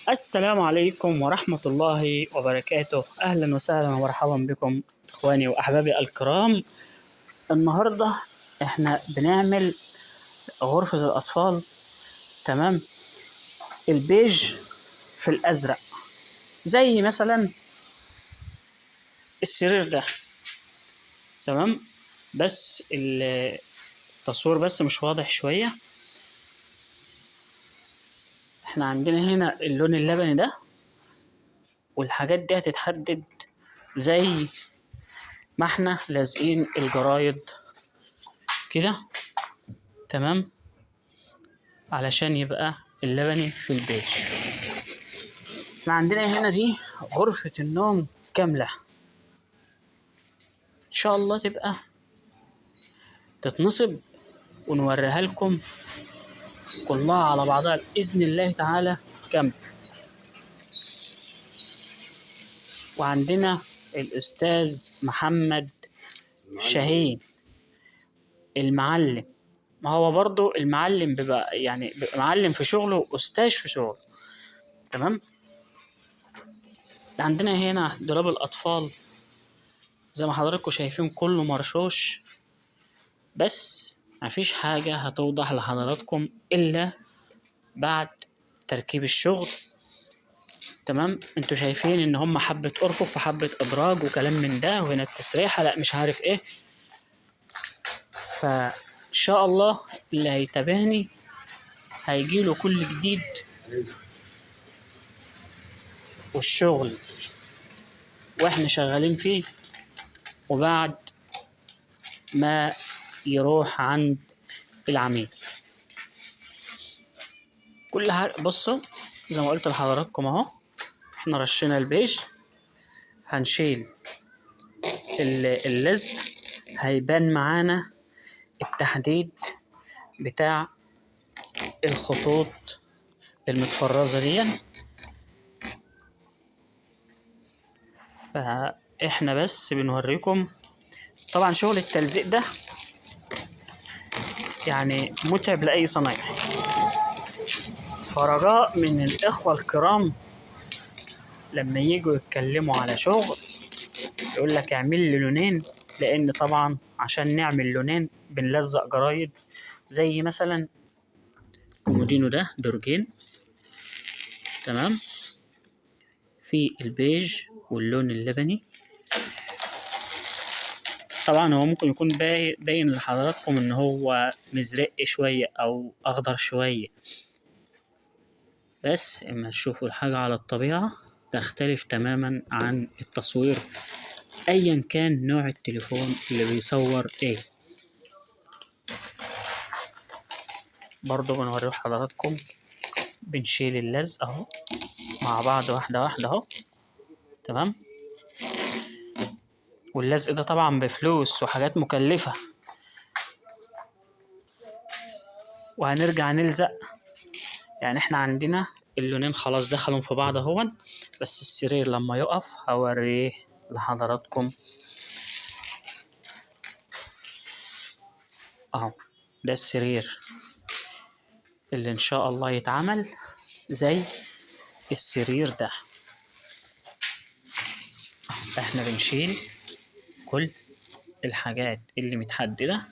السلام عليكم ورحمة الله وبركاته. أهلا وسهلا ومرحبا بكم إخواني وأحبابي الكرام. النهاردة إحنا بنعمل غرفة الأطفال، تمام، البيج في الأزرق، زي مثلا السرير ده، تمام، بس التصوير بس مش واضح شوية. احنا عندنا هنا اللون اللبني ده، والحاجات دي هتتحدد زي ما احنا لازقين الجرايد كده، تمام، علشان يبقى اللبني في البيج. احنا عندنا هنا دي غرفة النوم كاملة، ان شاء الله تبقى تتنصب ونوريها لكم كلها على بعضها بإذن الله تعالى كامل. وعندنا الأستاذ محمد شاهين المعلم، ما هو برضو المعلم بيبقى يعني بيبقى معلم في شغله وأستاذ في شغله، تمام. عندنا هنا دولاب الأطفال زي ما حضراتكم شايفين كله مرشوش، بس مفيش حاجة هتوضح لحضراتكم إلا بعد تركيب الشغل، تمام. انتوا شايفين ان هم حبة ارفف وحبة ادراج وكلام من ده، وهنا التسريحة لا مش عارف ايه. فان شاء الله اللي هيتابعني هيجيله كل جديد، والشغل واحنا شغالين فيه، وبعد ما يروح عند العميل كل حاجة. بصوا زي ما قلت لحضراتكم اهو، احنا رشينا البيج، هنشيل اللزق، هيبان معانا التحديد بتاع الخطوط المتفرزة دي. فاحنا بس بنوريكم طبعا شغل التلزيق ده يعني متعب لأي صنايعي، فرجاء من الإخوة الكرام لما يجوا يتكلموا على شغل يقول لك اعمل لي لونين، لأن طبعا عشان نعمل لونين بنلزق جرايد، زي مثلا كومودينو ده درجين، تمام، في البيج واللون اللبني. طبعا هو ممكن يكون باين لحضراتكم ان هو مزرق شوية او اخضر شوية، بس اما تشوفوا الحاجة على الطبيعة تختلف تماما عن التصوير ايا كان نوع التليفون اللي بيصور ايه. برضو بنوريه حضراتكم، بنشيل اللزق اهو مع بعض واحدة واحدة اهو، تمام. واللزق ده طبعا بفلوس وحاجات مكلفة، وهنرجع نلزق. يعني احنا عندنا اللونين خلاص دخلوا في بعض اهون، بس السرير لما يقف هوريه لحضراتكم اهو. ده السرير اللي ان شاء الله يتعمل زي السرير ده. احنا بنشيل كل الحاجات اللي متحددة